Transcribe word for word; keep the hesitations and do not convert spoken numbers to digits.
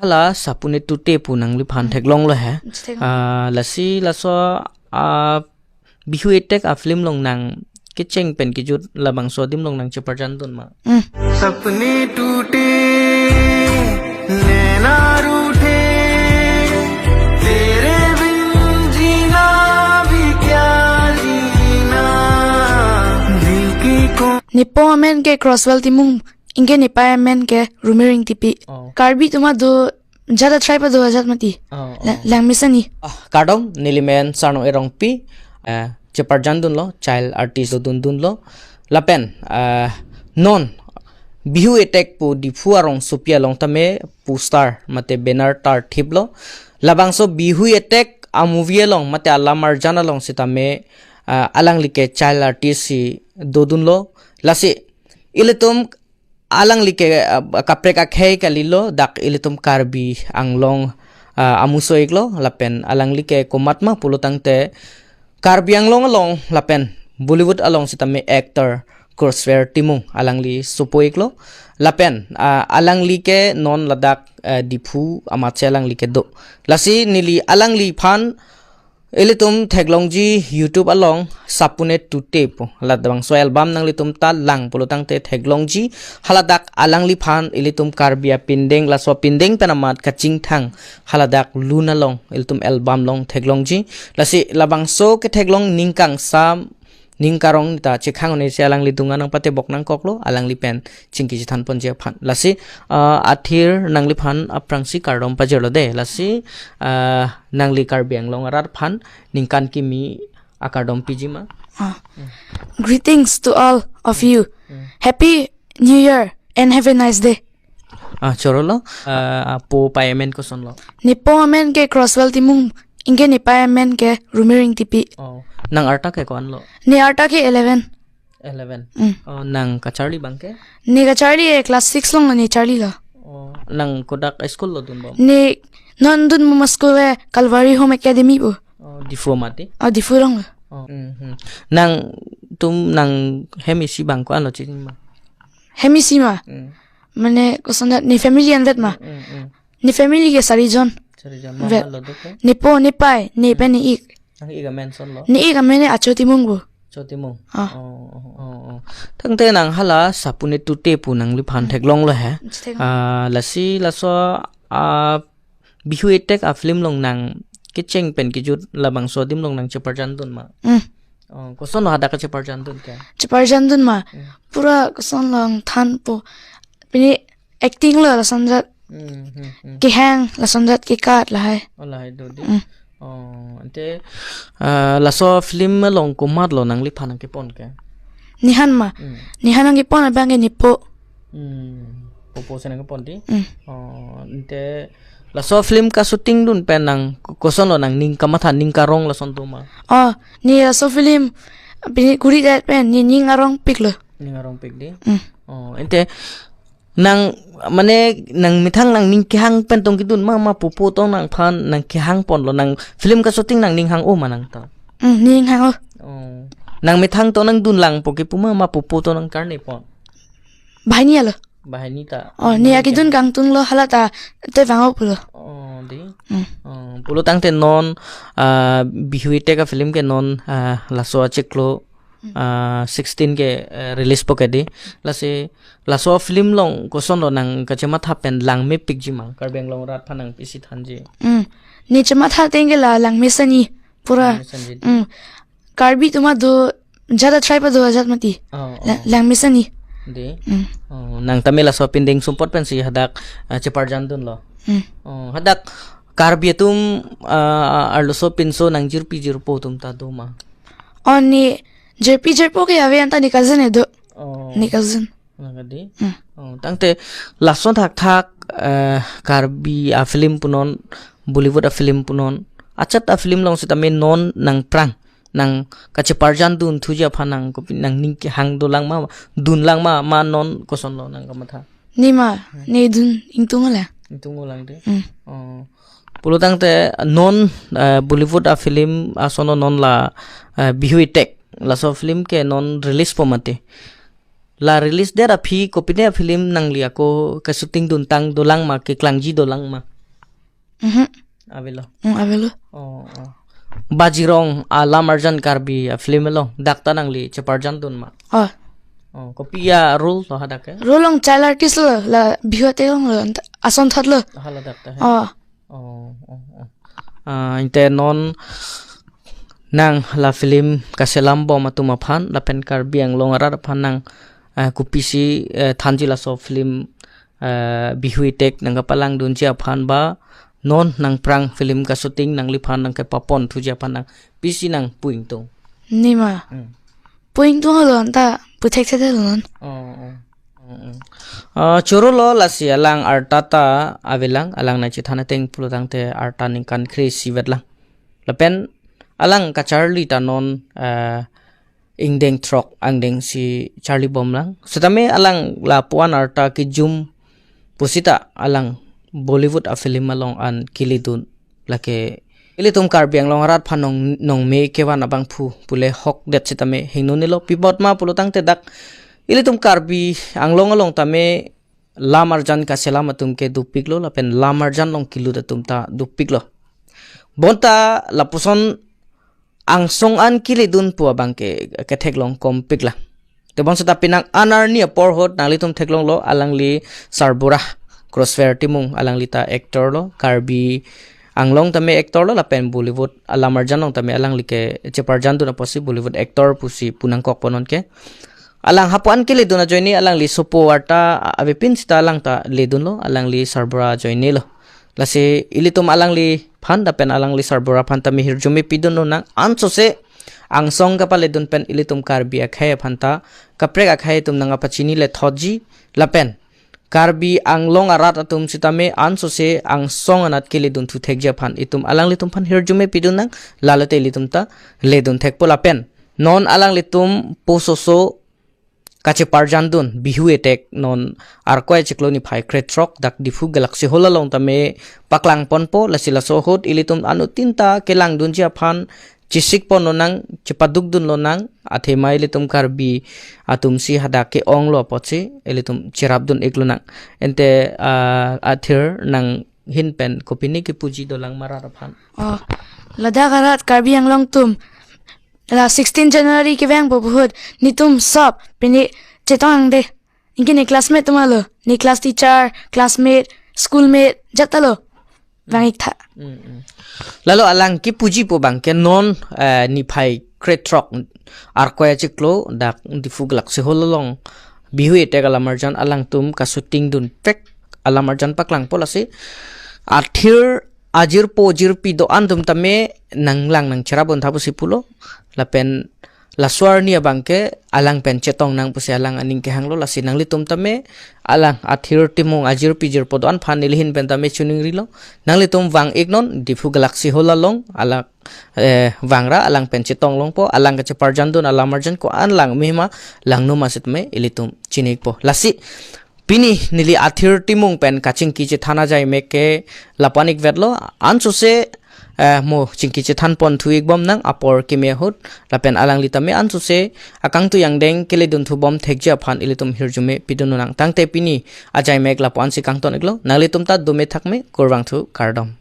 Hala Sapune Tute pu nangliphan theklonglo he. Theklong. Ah, lasi laso, ah, Bihu Attack a-film along nang kecheng pen kejut labangso adim along nang cheparjandun ma? Hmm. सपने टूटे, नैना रूठे, तेरे बिन जीना भी क्या जीना, दिल की को- Nepo amen ke Crosswell Timung, anke nepei amen ke Rumir Engtipi. Oh. Karbi atum do jat a-tribe do ajat mati. Oh, oh. Lang, langmesen ni. Ah, kardom, neli men Sarno Erongpi, eh, cheparjandunlo, child artist dodundunlo. Lapen, eh, non, Bihu Attack pu Diphu arongsopi along tame poster mate banner tarthiplo. Labangso Bihu Attack a-movie along mate alam arjan along sitame, eh, alangli ke child artist si dodunlo. Lasi, ilitum alangli ke, ah, kaprek akhei kalilo, dak ilitum Karbi Anglong, ah, amuso iklo, lapen alangli ke komatma pulotangte Karbi Anglong along lapen Bollywood along sitame actor Crosswell Timung alangli sopo iklo, lapen, ah, alangli ke non ladak, ah, Diphu amatsi alangli kedo. Lasi neli alangliphan ilitum theklongji YouTube along Sapune Tute pu. Halabangso album nanglitum ta lang pulotangte theklongji. Haladak alangliphan ilitum Karbi apindeng, laso apindeng pen amat kachingthang haladak lun along ilitum album along theklongji. Lasi labangso ketheklong ning kangsam, ning karong ta chekhang-un-e si alangli dunga nangpatebok nangkoklo, alangli pen chingki chethanponji aphan. Lasi, ah, athir nangliphan aphrangsi kardom pajirlo de. Lasi, ah, nangli Karbi Anglong arat aphan ningkan kimi akardom piji ma? Ah. Greetings to all of you. Hmm. Happy New Year and have a nice day. Ah, chorolo, ah, apo pei amen kosonlo? Nepo amen ke Crosswell Timung, anke nepei amen ke Rumir Engtipi. Oh, nang arta ke ko-anlo? Ne arta ke eleven. Eleven. Mm. Oh, nang kacharli abang ke? Ne kacharli, eh, class six along ne charlilo. Oh, nang kodak school lo dunbom? Ne non dunbom school, eh, Calvary Home Academy pu. Oh, Diphu mati? Oh, Diphu alonglo. Oh, mhm. Nangtum nanghem isi abang ko-anlo chini ma? Hem isi ma? Mm. Mane kosonjat ne family anvet ma? Mm, mm. Ne family ke sarijon. Sarijon. Vet. Mama lo do ke? Nepo, nepei, ne pen ne-ik. Nang-ik amen kosonlo? Ne-ik amen ne Acho Timung pu. Acho Timung. Ah. Oh, oh, oh, oh. Tangte nang hala Sapune Tute pu nangliphan theklonglo he. Theklong. Ah, lasi laso, ah, Bihu Attack a-film along nang kecheng pen kejut labangso adim along nang cheparjandun ma? Hmm. Oh, kosonlo hadak cheparjandun ke? Cheparjandun ma? Hmm. Pura kosonlo thanpo. Pini acting lo lasonjat. Hmm, hmm, hmm. Kehang lasonjat kekat lahai. Oh, lahai do di. Hmm. Oh, ante, ah, laso film along komatlo nangliphan nangkepon ke? Nehan ma? Hmm. Nehan nangkepon abang ke nepo. Hmm. Popo si nangkepon di? Hmm. Oh, ante laso film ka-shooting dun pen nang ko-, kosonlo nangning kamatha, ning karong lason do ma? Oh, ne laso film pini kuri det pen ne ning arongpiklo. Ning arongpik di? Hmm. Oh, ante nang, mane nangmethang nangning kehang pen tong kedun ma, ma popo tong nangphan nangkehangponlo, nang film ka-shooting nangning hang-o ma nang ta? Hmm, ning hang-o. Oh. Nangmethang tong nangdun langpo kepu ma, ma popo tong nangkarnepon? Banghini alo. Banghini ta. Oh, ne akidun kangtunglo hala ta te vang-o pulo. Oh, di. Hmm. Oh, pulotangte non, ah, Bihu Attack a-film ke non, ah, laso achiklo, hmm, ah, sixteen ke, eh, release po ke di. Lasi laso film along kosonlo nang kachematha pen langmepikji ma Karbi Anglong arat aphan nang isi thanji? Hmm. Ne chematha ateng ke la langmesen ni pura. Langmesen ni. Hmm. Karbi atum do jat a-tribe do ajat mati. Oh, oh. La-, langmesen ni. Di. Hmm. Oh, nang tame laso apindeng sumpot pensi hadak, ah, cheparjandunlo. Hmm. Oh, hadak Karbi atum, ah, arloso pinso nangjirpi jirpo atum ta do ma? Oh, ne jirpi jirpo ke ave anta ne cousin do. Oh. Ne cousin. Nang kadi? Hmm. Oh, tangte lason thakthak, eh, Karbi a-film punon, Bollywood a-film punon, ajat a-film along sitame non nangphrang, nang kacheparjandun thuji aphan nang kopi nangning kehang dolang ma, dunlang ma, ma non kosonlo nang kamatha? Ne ma, hmm, ne dun ingtung lang. Ingtung lang di? Hmm. Oh. Pulotangte non, eh, Bollywood a-film asono non la, eh, Bihu Attack. Laso film ke non release po mati. La release det aphi kopine a-film nangli ako ka-shooting duntang dolang ma, keklangji dolang ma? Mhm. Avelo. Hmm, avelo. Oh, oh. Bajirong alam arjan Karbi a-film along dak ta nangli cheparjandun ma? Oh. Oh, kopi a-role lo hadak ke? Role along child artist lo, la Bihu Atek along lo, anta asonthot lo. Hala dak ta he? Oh. Oh, oh, oh. Ah, ante non nang la film kaselam bom atum aphan lapen Karbi Anglong arat aphan nang, ah, kopisi, eh, thanji laso film, eh, Bihu Atek nangkapalangdunji aphan ba non nangphrang film ka-shooting nangliphan nangkepaponthuji aphan nang pisi nang pu ingtung? Nima. Hmm. Pu ingtung lo anta pu thekthe lo non. Oh, oh. Mm, mm. Ah, choro lo lasi alang arta ta avelang, alang nangchethan ateng pulo tangte arta ningkan kre-isi vetlang. Lapen alang kacharli ta non, ah, ingdeng throk angdeng si charli bomlang. Setame alang lapuan arta kejum pusita alang Bollywood a-film along an keledun. Lake ilitum Karbi Anglong arat aphan nong, nongme kevan abangphu pule hokdet sitame hingno nelo, pi apot ma pulo tangte dak ilitum Karbi Anglong along tame lam arjan kaselam atum ke dopiklo lapen lam arjan along kelut atum ta dopiklo. Bonta lapuson angsong an keledun pu abang ke ketheklong kompiklang. Tebon seta penang an arni apor ahut nanglitum theklonglo, alangli Sarbura Crossfire Timung, alangli ta actor lo, Karbi Anglong tame actor lo, lapen Bollywood alam arjan along tame alangli ke cheparjandun apotsi Bollywood actor pusi pu nangkokpo non ke. Alang hapu an keledun ajoine alangli sopo arta avepin seta alang ta ledunlo, alangli Sarbura ajoine lo. Lasi ilitum alangliphan lapen alangli Sarbura aphan tame hirjume pidun lonang, ansose angsong kapaledun pen ilitum Karbi akhei aphan ta kaprek akhei atum nangkapachini lethotji lapen Karbi Anglong arat atum sitame ansose angsong anat keledun thuthekji aphan itum alanglitum aphan hirjume pidun nang, lalote ilitum ta ledun thekpo lapen non alanglitum pososo kacheparjandun Bihu Atek non Arkoi achiklo niphai krethrok dak Diphu Galaxy Hall along tame paklangponpo, lasi laso ahut ilitum anuttin ta kelangdunji aphan chesikpon lonang, chepadukdun lonang, athema ilitum Karbi atum si hadak ke-onglo apotsi ilitum cherapdun ik lonang. Ante, ah, athir nanghin pen kopine kepuji dolang ma rat aphan? Oh, ladak arat Karbi Anglong atum la sixteen January kevangpo pu ahut netum sop pine chetong angde. Anke ne classmate atum lo, ne class teacher, classmate, schoolmate, jat ta lo. Vang ik tha. Mm, mm. Lalo alang kepuji pu abang ke non, eh, niphai krethrok Arkoi achiklo dak Diphu Galaxy Hall along Bihu Atek alam arjan alangtum ka-shooting dunpek alam arjan paklangpo, lasi athir ajirpo jirpi do-an atum tame nanglang nangcherapdun tha pusi pulo. Lapen laso arni abang ke alang pen chetong nang pusi alang aning kehanglo, lasi nanglitum tame alang athir Timung ajirpi jirpo do-an aphan nelihin pen tame choningrilo. Nanglitum vang ik non Diphu Galaxy Hall along, alang, eh, vangra, alang pen chetong longpo, alang kacheparjandun alam arjan ko-an langme ma langno ma sitame ilitum chini ikpo. Lasi pini neli athir Timung pen kachingki chethan ajai mek ke lapu-an ik vetlo, ansose, eh, mo chingki chethanponthu ik bom nang apor keme ahut, lapen alangli tame ansose akangtui angdeng keledunthu bom thekji aphan ilitum hirjume pidun lonang. Tangte pini ajai mek lapu-an si kangton iklo, nanglitum ta dome thakme, kurvangthu, kardom.